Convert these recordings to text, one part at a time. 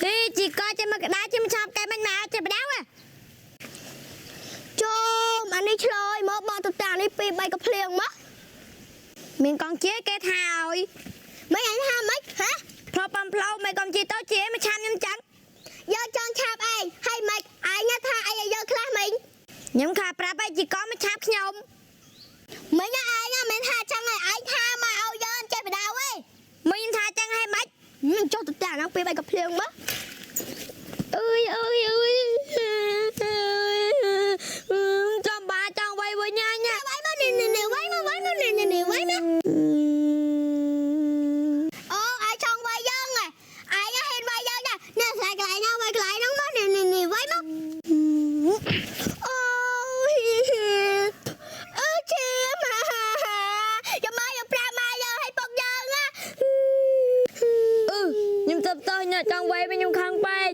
អីជីកចេះមកក្តារចេះមកឆាប់កែមិនមកចេះបដៅហ៎ ចូលអានេះឆ្លើយមកបោះទៅតានេះពីរបីកភ្លៀងមក មានកង់ជាគេថាឲ្យ មិនអញថាម៉េចហ៎ ផ្លោបំផ្លោមិនកង់ជាទៅជាមកឆាប់ខ្ញុំចឹង យកចង់ឆាប់ឯងហើយម៉េចឯងថាអីឲ្យយកខ្លះមិញ ខ្ញុំខាប្រាប់ឲ្យជីកមកឆាប់ខ្ញុំ មិញឯងមិនថាចឹងឯងឯងថាមកឲ្យយើងចេះបដៅឯង មិនថាចឹងហេម៉េច នឹងចុះទៅតាហ្នឹងពីរបីកភ្លៀងមក អើយអើយអើយចំបាចង់វាយវិញញ៉ា វាយមកនេះនេះវាយមកវាយមកនេះនេះវាយមកអូឯងចង់វាយយើងឯងឯងហ៊ានវាយយើងដែរនេះស្លាយកន្លែងណាវាយកន្លែងហ្នឹងមកនេះនេះនេះវាយមកអូយអើឈាមយកមកយកប្រាមកយកឲ្យពុកយើងណា អឺខ្ញុំទៅតោះញ៉ាចង់វាយវិញខ្ញុំខឹងពេក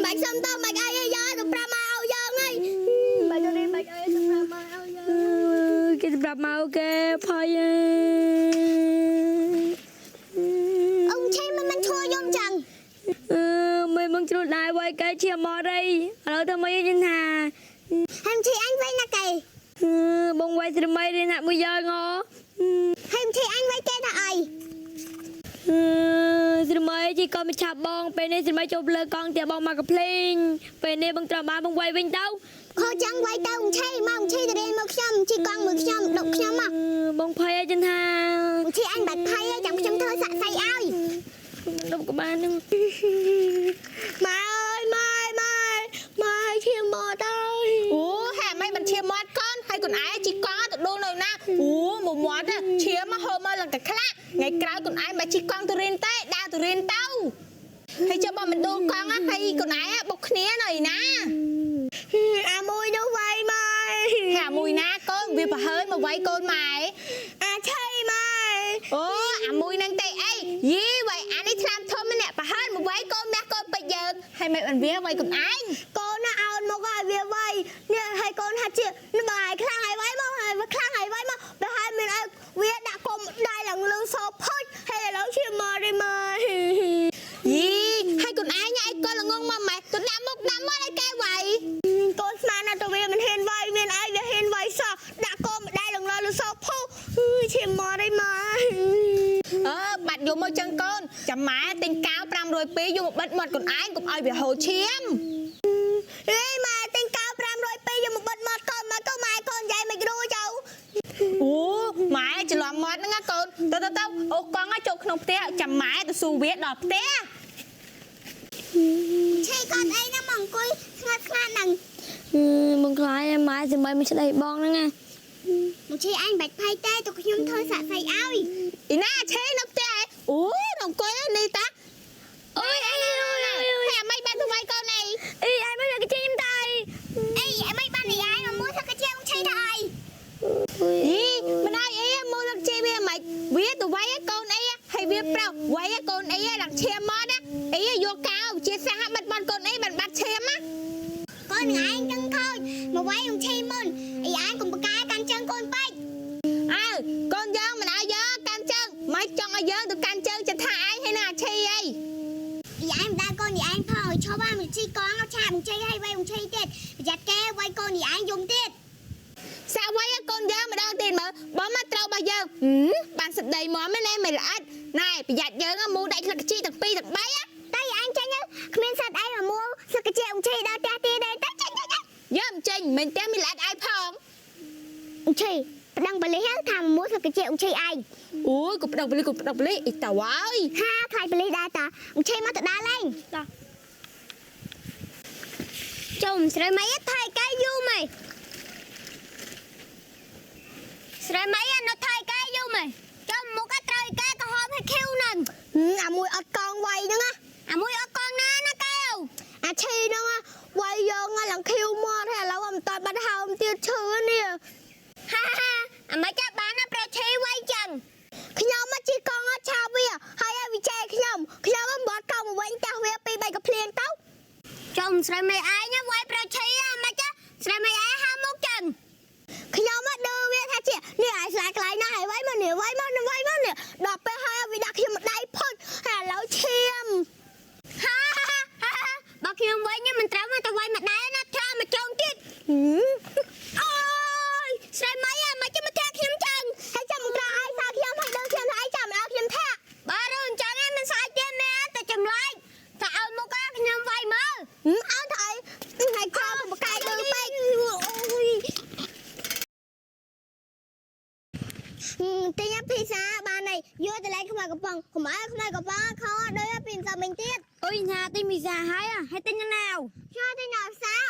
មិនសុំតមិនអីយកទៅប្រាមកឲ្យយើងហើយមិនទៅនេះមិនអីទៅប្រាមកឲ្យយើង គេប្រាប់មកគេផយ អ៊ំឆេមិនមិនឈួរយំចឹង អឺមិនមកជ្រុលដែរវាយគេជាមករីឥឡូវធ្វើម៉េចយើងថា ហើយឆេអញវិញណាកែ បងវាយស្រមៃរៀនហាក់មួយយ៉ាងហ៎ ហើយឆេអញវិញគេថាអី ស្រមៃជីក៏មិនឆាប់បងពេលនេះស្រមៃចូលលើកង់ទៀតបងមកកភ្លេងពេលនេះបងត្រូវបានបងវាយវិញទៅ ខូចង់វាយទៅអ៊ំឆេមកអ៊ំឆេទៅរៀនមកខ្ញុំជីកង់មើលខ្ញុំដុកខ្ញុំមក បងភ័យអីចឹងថា អ៊ំឆេអញបាច់ភ័យឯងចាំខ្ញុំធ្វើសាក់សៃឲ្យ ដប់ក្បាលនឹង ម៉ែអើយម៉ែម៉ែម៉ែឈាមមកទៅ អូហេមិនមិនឈាមមាត់កូនហើយកូនឯងជីកង់ទៅដួលនៅណាអូមួយមាត់ឈាមមកហូរមកឡើងតែខ្លាក់ថ្ងៃក្រោយកូនឯងមិនជីកង់ទៅរៀនទេដើរទៅរៀនទៅហើយចុះបើមិនដួលកង់ហើយកូនឯងបុកគ្នានៅឯណា អាមួយនោះវាយម៉ែ ហើយអាមួយណាកូនវាប្រហើយមកវាយកូនម៉ែ អាឆេម៉ែ អូអាមួយនឹងទេអីយីវាយអានេះថ្នាំធំម្នាក់ប្រហើយមកវាយកូនមាសកូនពេជ្រយើងហើយមិនបានវាវាយកូនឯង កូនណាអោនមកឲ្យវាវាយនេះឲ្យកូនហាត់ជានេះបើឲ្យខ្លាំងឲ្យវាយមកឲ្យវាខ្លាំងឲ្យវាយមកបើឲ្យមានឲ្យវាដាក់គុំដៃឡើងលឺសោផុចហើយឥឡូវឈាមមកទេម៉ែ យីហើយកូនឯងឲ្យកូនល្ងងមកម៉េះទៅដាក់មុខដាក់មាត់ឲ្យគេវាយ កូនស្មានណាទៅវាមិនហ៊ានវាយមានអីវាហ៊ានវាយសោះដាក់កូនម្ដាយលងលឺសោផុសឈាមមកទេម៉ែ អឺបាត់យកមកចឹងកូនចាំម៉ែទិញកាវ502យកមកបិទមាត់កូនឯងកុំឲ្យវាហូរឈាម អេម៉ែទិញកៅ502យកមកបិទមាត់កូនមកកូនម៉ែកូនយាយមិនរួចទៅ អូម៉ែច្រឡំមាត់ហ្នឹងណាកូនទៅទៅទៅអូកង់ចូលក្នុងផ្ទះចាំម៉ែទៅស៊ូវាដល់ផ្ទះ ឆេកូនអីណាមកអង្គុយស្ងាត់ស្ងាត់ហ្នឹង បងខ្លាចម៉ែស្រមៃមិនស្ដីបងហ្នឹងណា មកឆេអញបាច់ភ័យទេទៅខ្ញុំធ្វើសាក់សៃឲ្យ អ៊ីណាឆេនៅផ្ទះឯងអូនៅអង្គុយនេះតា អើយអើយអើយអើយ ហើយអាម៉េចបានទៅវាយកូនអី អីឯងមិនគេជិះខ្ញុំតៃ អីអីមិនបាននិយាយមកមួយសឹកជាមកឆេថាអី យីមិនឲ្យអីមកលឹកជិះវាមិនវាទៅវាយកូនអីហើយវាប្រោវាយកូនអីឡើងឈាមមាត់អីយកកាវជាសាបិទមាត់កូនអីបានបាត់ឈាមណា កូនឯងចឹងខូចមកវាយមកឆេមុនអីឯងកុំបកែកាន់ជើងកូនពេក អើកូនយើងមិនឲ្យយើងកាន់ជើងមិនចង់ឲ្យយើងទៅកាន់ជើងចិត្តថាឯងហើយណាអាឈីអី អីឯងមិនដើរកូនឯងផងឲ្យឈប់អាមកជីកងឆាបមកឆេឲ្យវាយមកឆេទៀតប្រយ័ត្នគេវាយកូនឯងយំទៀត សាក់វាយកូនយើងម្ដងទៀតមើលបើមកត្រូវរបស់យើងបានសដីមកមែនទេមិនល្អិតណែប្រយ័ត្នយើងមូដាច់ក្លឹកជីទាំងពីរទាំងបី តែឯងចេញគ្មានសត្វអីមកមួសឹកជាអង្គឆេដល់ផ្ទះទៀតទេតែចេញចេញ យើងមិនចេញមិនផ្ទះមានល្អិតឲ្យផង អង្គឆេប្តឹងបលិសថាមកមួសឹកជាអង្គឆេឯង អូយក៏ប្តឹងបលិក៏ប្តឹងបលិអ៊ីតហើយ ហាខ្លាចបលិសដែរតាអង្គឆេមកទៅដើរលេង ជុំស្រីម៉ៃថៃកែយូរម៉ៃស្រីម៉ៃនៅថៃកែយូរម៉ៃ ចុំមុខអត់ត្រូវកែក្រហមឲ្យខៀវហ្នឹងអាមួយអត់កងវាយហ្នឹងណា អាមួយអត់កងណាណាកែវ អាឈីហ្នឹងវាយយើងឡើងខៀវមាត់ហើយឥឡូវមិនតាន់បាត់ហើមទៀតឈឺនេះ ហាហាអាម៉េចចាប់បានណាប្រឈីវាយចឹង ខ្ញុំមកជីកងអត់ឆាបវាហើយឲ្យវាចែកខ្ញុំខ្ញុំមិនបាត់កងមកវិញតាស់វាពីរបីកភ្លៀងទៅ ជុំស្រីម៉ៃឯងវាយប្រឈីអាម៉េចស្រីម៉ៃឯងហាមុខចឹង ខ្ញុំមកដឺវាថាជានេះឲ្យស្លាកន្លែងណាហើយវាយមកនេះវាយមកនេះវាយមកនេះដល់ពេលហើយវាដាក់ខ្ញុំម្ដាយផុតហើយឥឡូវឈាម ហា ភីសាបានហើយយកទៅលេងខ្មៅកំប៉ុងកុំឲ្យខ្មៅកំប៉ុងខដូចពីម្សិលមិញទៀត អុយថាទិញមីសាហើយហើយទិញណាវ ខ្ញុំទិញដល់ផ្សារ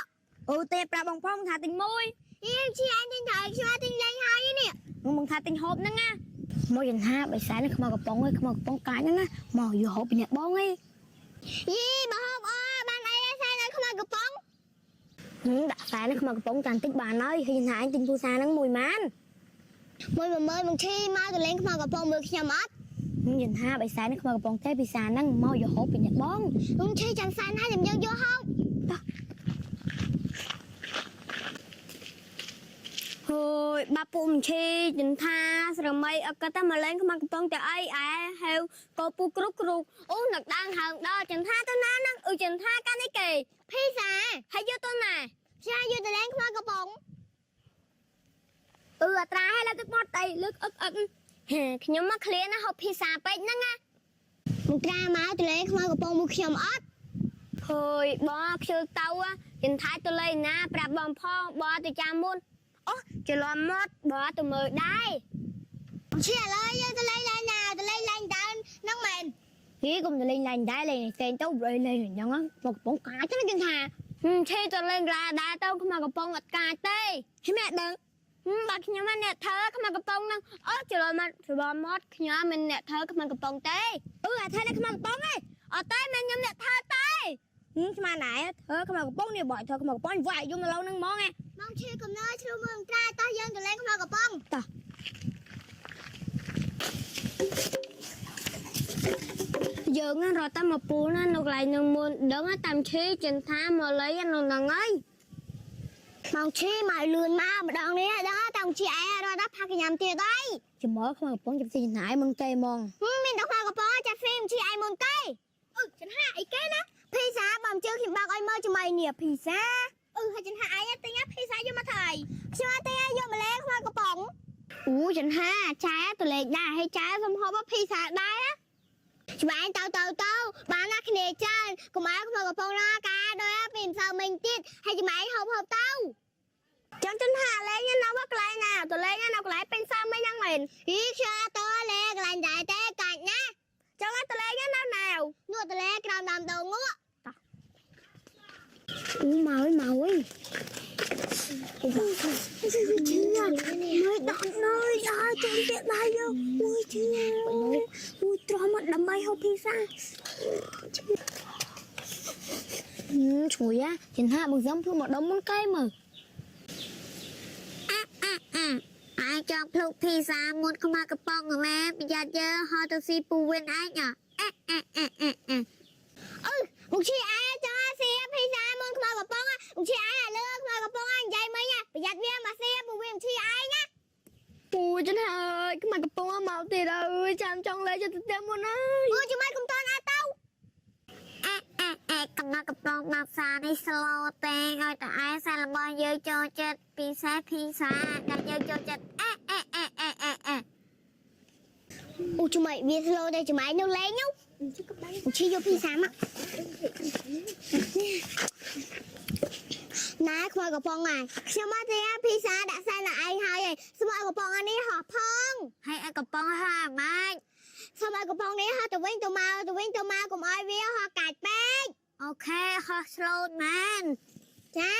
អូទេប្រាប់បងផងថាទិញមួយ យីឈីអញទិញត្រូវខ្ញុំទិញលេងហើយនេះ បងថាទិញហូបហ្នឹងណាមកយន្តហាបិសានេះខ្មៅកំប៉ុងឯងខ្មៅកំប៉ុងកាចហ្នឹងណាមកយកហូបពីអ្នកបងឯង យីបើហូបអបានអីសែនឲ្យខ្មៅកំប៉ុង ដាក់ខ្សែនេះខ្មៅកំប៉ុងតាន់តិចបានហើយហើយយន្តហាឯងទិញពូសាហ្នឹងមួយម៉ាន មួយ10000មកឈីមកទៅលេងខ្មៅកំប៉ុងមើលខ្ញុំអត់ យន្តហាបិសានេះខ្មៅកំប៉ុងទេពិសាហ្នឹងមកយកហូបពីអ្នកបង ខ្ញុំឈីចាំសែនហើយខ្ញុំយើងយកហូប ហើយបាពូមឈីយន្តហាស្រមៃអកតមកលេងខ្មៅកំប៉ុងតែអីអែហេវកោពូគ្រប់គ្រប់អូនឹកដាងហើងដល់ចន្ទថាទៅណាហ្នឹងអ៊ឺចន្ទថាកាន់អីគេ ភីសា ហើយយកទៅណា ខ្ញុំយកទៅលេងខ្មៅកំប៉ុង អឺអត្រាឲ្យឡើងទឹកមាត់អីលើកអឹកអឹកហេខ្ញុំមកឃ្លានណាហូបភីសាពេកហ្នឹងណា មកត្រាមកទៅលេងខ្មៅកំប៉ុងមួយខ្ញុំអត់ ហើយបងខ្ជិលទៅចន្ទថាទៅលេងណាប្រាប់បងផងបងទៅចាំមុនអូច្រឡំមាត់បងទៅមើលដែរ ឈីឥឡូវយើងទៅលេងឡើងណាទៅលេងឡើងដើនហ្នឹងមែន ហីកុំទៅលេងឡើងដែរលេងផ្សេងទៅប្រយលេងអញ្ចឹងមកកំប៉ុងកាចណាចន្ទថាឈេទៅលេងក្លាដែរទៅខ្មៅកំប៉ុងអត់កាចទេហីម៉ែដឹងបើខ្ញុំអ្នកធ្វើខ្មៅកំប៉ុងហ្នឹងអូច្រឡំមាត់ច្រឡំមាត់ខ្ញុំមិនអ្នកធ្វើខ្មៅកំប៉ុងទេអឺអាធ្វើនៅខ្មៅកំប៉ុងឯងអត់ទេមិនខ្ញុំអ្នកធ្វើទេស្មានណែធ្វើខ្មៅកំប៉ុងនេះបើធ្វើខ្មៅកំប៉ុងវាយយំនៅឡូវហ្នឹងហ្មងឯង មកឈីកំណើឆ្លុះមើលត្រាតោះយើងទៅលេងខ្មៅកំប៉ុង តោះយើងរត់តាមមកពូណានៅកន្លែងនឹងមុនដឹងតាមឈីចិនថាមកលៃនៅហ្នឹងហើយ មកឈីមកលឿនមកម្ដងនេះដល់តាំងឈីឯងរត់ដល់ផាកញ៉ាំទៀតហើយ ចាំមើលខ្មៅកំប៉ុងចាំស៊ីចំណាយមុនគេហ្មង មានតែខ្មៅកំប៉ុងចាហ្វីមឈីឯងមុនគេអឺចន្ហាអីគេណាភីសាបើមិនជឿខ្ញុំបើកឲ្យមើលជំអីនេះភីសាអឺហើយចន្ហាឯងទិញភីសាយកមកធ្វើអីខ្ញុំអត់ទិញយកមកលេងខ្មៅកំប៉ុងអូចន្ហាចែទៅលេងដែរហើយចែសុំហូបភីសាដែរច្បាស់ទៅទៅទៅបានណាគ្នាច្រើនកុំឲ្យខ្មៅកំប៉ុងណាកាដូចពីម្សិលមិញទៀតហើយចំឯងហូបហូបទៅ ចាំចិនថាលេងនៅកន្លែងណាទៅលេងនៅកន្លែងពេញសើមិញហ្នឹងមែន អីខ្ញុំអត់ទៅលេកន្លែងដែរទេកាច់ណា ចង់ឲ្យទៅលេងនៅណាវ នោះទៅលេក្រោមដើមដូងងក់ អូមកហើយមកហើយអូបាជឿមើលដល់ណយដល់ចាំទៀតបាយយកអូយជឿអូយត្រោះមកដើម្បីហូបភីសាឈ្ងុយអាចិនថាបងសំភ្លុកមកដុំមុនគេមើល ឯងចង់ភ្លុកភីសាមុនខ្មៅកំប៉ុងមែនប្រយ័ត្នយើងហត់ទៅស៊ីពូវិញឯងអេអេអេអេអេ អឺមកឈីឯងចង់ស៊ីភីសាមុនខ្មៅកំប៉ុងមកឈីឯងលើខ្មៅកំប៉ុងអញនិយាយមិញប្រយ័ត្នវាមកស៊ីពូវាមកឈីឯងណា ពូចិនហើយខ្មៅកំប៉ុងមកទៀតអើយចាំចង់លេងចិត្តទៅមុនហើយ ពូជំឲ្យកុំតន់អត់ទៅ អេអេអេកំណត់កំប៉ុងមកផ្សារនេះស្លូទេឲ្យតែឯងសាររបស់យើងចូលចិត្តពិសេសភីសាដែលយើងចូលចិត្តអេអេអេអេអេអេ អូជំឲ្យវាស្លូទេជំឲ្យនៅលេងនោះមកឈីយកភីសាមកណែខ្មៅកំប៉ុងហើយខ្ញុំមកទេភីសាដាក់សែនដល់ឯងហើយស្មៅកំប៉ុងអានេះហោះផង ហើយឲ្យកំប៉ុងហាម៉ាច់ ស្មៅកំប៉ុងនេះហោះទៅវិញទៅមកទៅវិញទៅមកកុំឲ្យវាហោះកាច់ពេក អូខេហោះស្លូតមែន ចា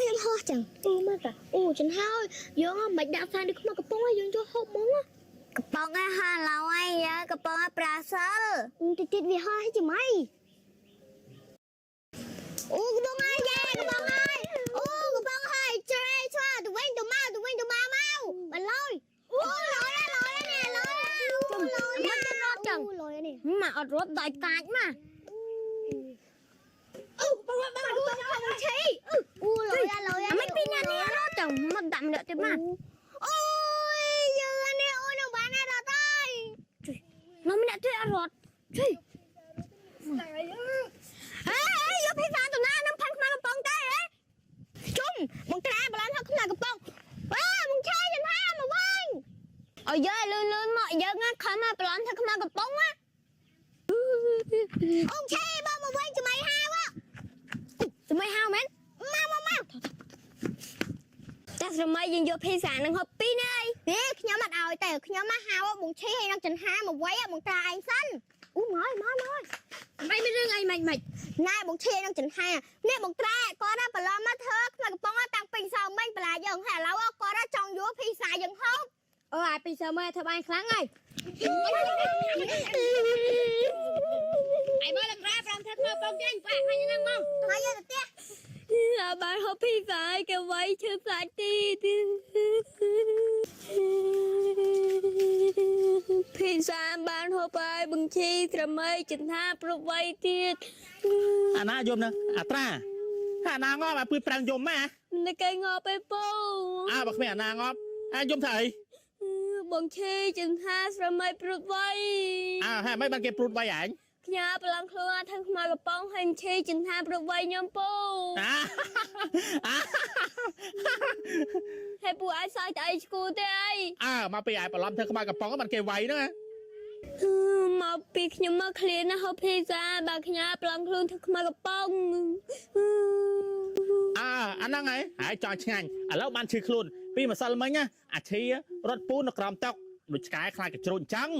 មានហោះចឹងអូមកតាអូចិនហើយយើងមិនដាក់ផ្សាយនៅខ្មៅកំប៉ុងហើយយើងយកហូបហ្មង កំប៉ុងឯងហោះឡើយយើងកំប៉ុងឲ្យប្រាសិល តិចតិចវាហោះឲ្យជំអីអូកំប៉ុងហើយយ៉ាកំប៉ុងហើយអូកំប៉ុងហើយជ្រែឆ្វាទៅវិញទៅមកទៅវិញទៅមកមកបន្លយអូលយលយនេះលយអូលយ មិនទៅរត់ចឹង អូលយនេះ មកអត់រត់ដល់កាចមក អូបងបងបងឆីអូលយលយ មិនពីណានេះរត់ចឹងមកដាក់ម្នាក់ទៀតមក អូយយើងនេះអូនបានរត់ហើយ នំម្នាក់ទៀតអត់រត់ជួយហេយកភីសាទៅណានឹងផាន់ខ្មៅកំប៉ុងទេហេ ជុំបងត្រាបឡនហឹកខ្មៅកំប៉ុងវ៉ាបងឆីចន្ហាមកវិញ ឲ្យយើងលឿនលឿនមកយើងខំមកប្លន់ធ្វើខ្មៅកំប៉ុងណា អូឆីបងមកវិញជំអីហាវ សម័យហៅមែន មកមកមក ចាស់សម័យយើងយកភីសានឹងហូបពីរនេះ ហេខ្ញុំអត់ឲ្យទេខ្ញុំមកហៅបងឈីហើយនឹងចន្ហាមកវាយបងត្រាឯងសិនអូមកមកមក មិនមានរឿងអីមិនមិន ណែបងឈីនឹងចន្ហានេះបងត្រាគាត់ណាបន្លំមកធ្វើខ្មៅកំប៉ុងតាំងពីសោមិញបន្លាយើងហើយឥឡូវគាត់ចង់យកភីសាយើងហូប អូអាពីសើមើលធ្វើបានខ្លាំងហើយឯមើលលក្រាប្រាំធ្វើខ្មៅកំប៉ុងចេញបាក់ខាញ់ហ្នឹងមក ហើយយកទៅផ្ទះ អាបានហូបភីសាយគេវាយឈឺសាច់ទីភីសាបានហូបហើយបង្ឈីត្រមីចន្ទាប្រវៃទៀត អាណាយំហ្នឹងអាត្រាអាណាងប់អាពឿប្រាំងយំម៉ា នៅគេងប់ឯពូ អើបើគ្មានអាណាងប់អាយំធ្វើអី បងឈីចន្ទាស្រមីប្រវៃ អើហើយមិនបានគេព្រួតវាយឯង ខ្ញាប្រឡងខ្លួនអាធ្វើខ្មៅកំប៉ុងហើយឈីចន្ទាប្រវៃខ្ញុំពូ អាអា ហើយពូឲ្យសើចតែអីឈួទេអី អើមកពីឯងបន្លំធ្វើក្បាលកំប៉ុងបានគេវាយហ្នឹង មកពីខ្ញុំមកឃ្លានណាហូបភីសាបើខ្ញាប្រឡងខ្លួនធ្វើខ្មៅកំប៉ុង អើអាហ្នឹងហើយហើយចង់ឆ្ងាញ់ឥឡូវបានឈឺខ្លួនពីម្សិលមិញណាអាឈីរត់ពូននៅក្រោមតុកដូចឆ្កែខ្លាចកញ្ជ្រោចអញ្ចឹង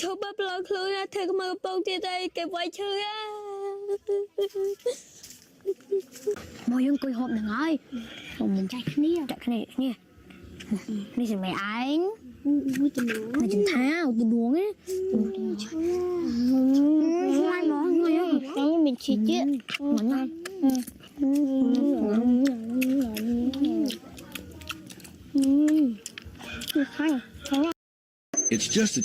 ឈប់បើប្រឡងខ្លួនណាធ្វើខ្មៅកំប៉ុងទៀតអីគេវាយឈឺអា មកយើងអង្គុយហូបហ្នឹងហើយខ្ញុំចែកគ្នាចែកគ្នាគ្នានេះសម្រាប់ឯង អូយចំនួន នេះចន្ទាទៅដួងណា ឆ្ងាញ់ហ្មងខ្ញុំមានឈីទៀត ណា ខាញ់ It's just a